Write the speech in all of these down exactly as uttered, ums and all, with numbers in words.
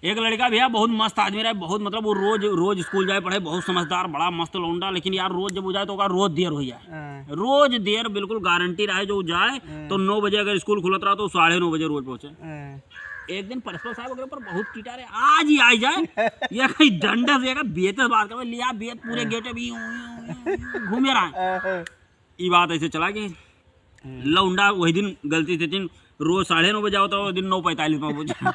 एक लड़का भैया बहुत मस्त आदमी रहे, बहुत, मतलब, वो रोज, रोज स्कूल जाए पढ़े, बहुत समझदार, बड़ा मस्त लौंडा, लेकिन यार रोज जब वो जाए तो ओका रोज देर हो जाए। हाँ। रोज देर, बिल्कुल गारंटी रहे, जो वो जाए हाँ। तो नौ बजे अगर स्कूल खुलत रहा तो साढ़े नौ बजे रोज पहुँचे। हाँ। एक दिन प्रिंसिपल साहब ओकरे ऊपर बहुत टीटा रहे, आज ही आई जाए, या कहीं डंडा से, या बेइज्जती से बात करवे, लिया बेत पूरे हाँ। गेटे भी यूं, यूं, यूं, यूं घूमे रहा। हाँ। ई बात ऐसे चला गई। हम्म। लौंडा वही दिन गलती से दिन रोज साढ़े नौ बजे आवत, वो दिन नौ पैंतालीस में पहुंचा।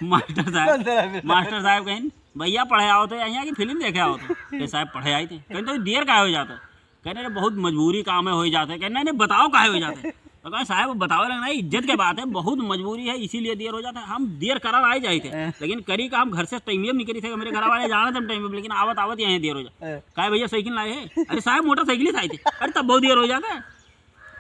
मास्टर साहब, मास्टर साहब कहेन, "भैया पढ़े आवत हो यहाँ कि फिल्म देखे आवत हो?" कहे, "साहब पढ़े आइत है।" कहेन, "तो देर काहे हो जात है?" कहेन, "अरे बहुत मजबूरी काम है, हो ही जात है।" कहेन, "नहीं, नहीं, बताओ काहे हो जात है?" तो कहेन, "साहब बतावे लगे ना, इज्जत के बात है, बहुत मजबूरी है, इसीलिए देर हो जात है। हम देर करा ना जाइत है, हाँ। लेकिन करी का हम घर से टाइम में निकली थे, मेरे घर वाले जाना था टाइम में, लेकिन आवत आवत यहाँ देर हो जात है।" हाँ। "काहे भैया साइकिल लाए है?" "अरे साहब मोटरसाइकिल ही से आइत है।" "अरे तब बहुत देर हो जात है।"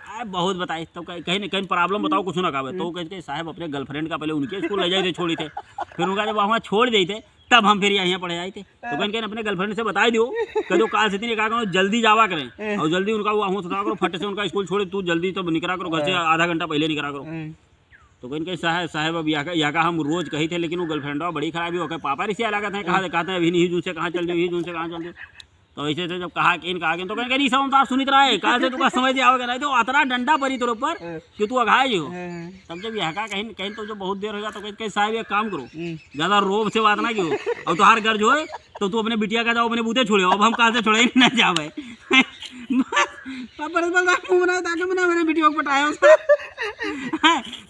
आ, बहुत बताई, तब कहीं, कहीं न कहीं problem बताओ, कुछ ना कहवे। तो हम्म। कहते, "साहब, अपने girlfriend का पहले उनके स्कूल ले जाइत है, छोड़ी थे। फिर उनका जब वहाँ छोड़ देते, तब हम फिर यहाँ पढ़े आइत है।" तो कहीं, कहीं अपने girlfriend से बताई दियो, कह दो, "काल से दिन एक आध जल्दी जावा करें हम्म। और जल्दी उनका वो वहाँ उठा करो, फट से उनका स्कूल छोड़े, तू जल्दी तब निकरा करो घर से, हाँ। आधा घंटा पहले निकरा करो।" हम्म। तो कहीं, कहीं, "साहब, साहब, अब यहाँ का, यहाँ का हम रोज कही थे, लेकिन वो girlfriend बड़ी खराब है, ओके पापा रिसिया लागत है, कहा, हम्म। कहते हैं, अभी नहीं जून से कहाँ चल दियो, यही जून से कहाँ चल दियो।" तो ऐसे थे जब कहा कि इनका आगे तो कहेन, "नहीं, सब हम तो आप सुनित रहे, काल से तुका समझ आवत है, नहीं तो अतरा डंडा परी तोरे ऊपर हाँ। कि तू अघाए जी हो।" हाँ। तब जब यहाँ का कहीं, कहीं तो जब बहुत देर हो जात तो कहीं, कहीं, "साहब एक काम करो, हम्म। ज्यादा रोब से बात ना कियो, और तोहार गर्ज होए तो तू अपने बिटिया का जाओ, अपने बूते छोड़े, अब हम काल से छोड़े ही ना जावे।" बस, अब प्रिंसिपल साहब मुंह बनाए ताकि मैंने मेरे बिटिया को पटाया उसका।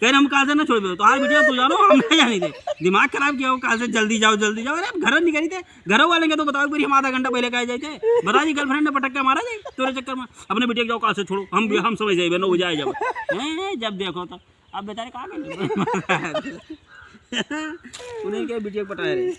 कहेन, "हम काल से ना छोड़बे, तोहार बिटिया तू जानो, हम ना जानी थे।" दिमाग खराब किया हो, काल से जल्दी जाओ, जल्दी जाओ। अरे आप घर निकली थे, घर वाले के तो बताओ, फिर हम आधा घंटा पहले काहे जाइत है? बता दी, girlfriend ने पटक के मारा जाए तोरे चक्कर में। अपने बिटिया के जाओ, काल से छोड़ो, हम भी, हम समझ जाए, नौ बजे आ जाओ। हैं, जब देखो तो, अब बेचारे का करें? उन्हें के बिटिया पटाए रहे।